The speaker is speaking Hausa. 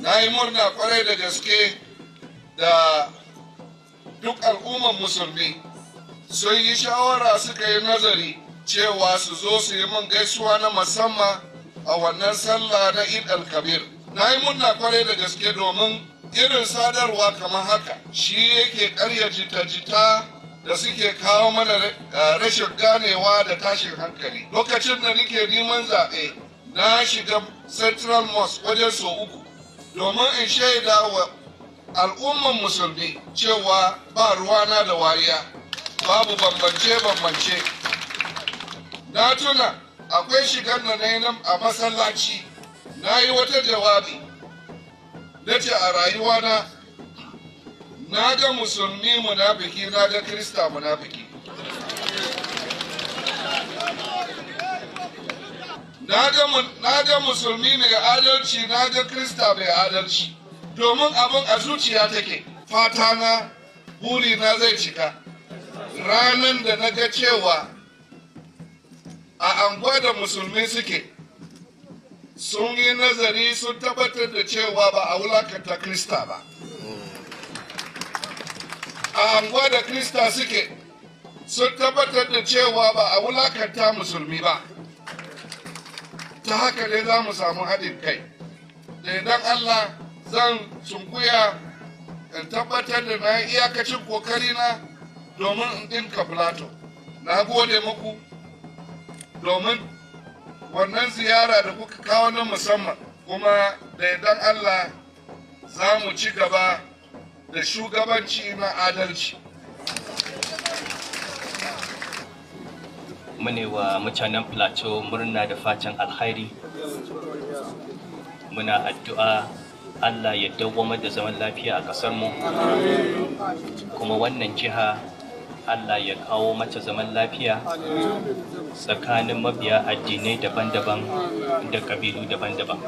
Na yi murna kwarai da gaske da duk al'umman Musulmi sun yi shawara, suka yi nazari cewa su zo su yi min gaisuwa na musamman a wannan sallah na Eid al-Kabir. Na yi murna kwarai da gaske, domin irin sadarwa kamar haka shi yake karya jita-jita da suke kawo mana rashin ganewa da tashin hankali. Lokacin da nike neman zaɓe, na shiga Central Mosque wajen sau uku domin in shaida wa al'umman Musulmi cewa ba ruwana da wariya, babu bambance-bambance. Na tuna akwai shigar da na yi a masallaci, na yi wata jawabi, na ce a rayuwana na ga Musulmi munafiki, na ga Krista munafiki, na ga Musulmi mai adalci, na ga Krista mai adalci, domin abin a zuciya take. Fata na, burina zai cika ranar da na ga cewa a anguwa da Musulmi suke, sun yi nazari, sun tabbatar da cewa ba a wulakanta Krista ba. A anguwa da Krista suke, sun tabbatar da cewa ba a wulakanta Musulmi ba. Ta haka ne za mu samu haɗin kai. Da idan Allah, zan sunkuya in tabbatar da na iyakacin kokarina domin in ɗinka Plateau. Na gode muku domin wannan ziyara da kuka kawo na musamman, kuma da idan Allah za mu ci gaba da shugabanci na adalci. Mune wa mutanen Plateau murna da fatan alkhairi. Muna addu'a Allah ya dawwamar da zaman lafiya a ƙasarmu, kuma wannan jiha Allah ya kawo mata zaman lafiya tsakanin mabiya addinai daban-daban da ƙabilu daban-daban.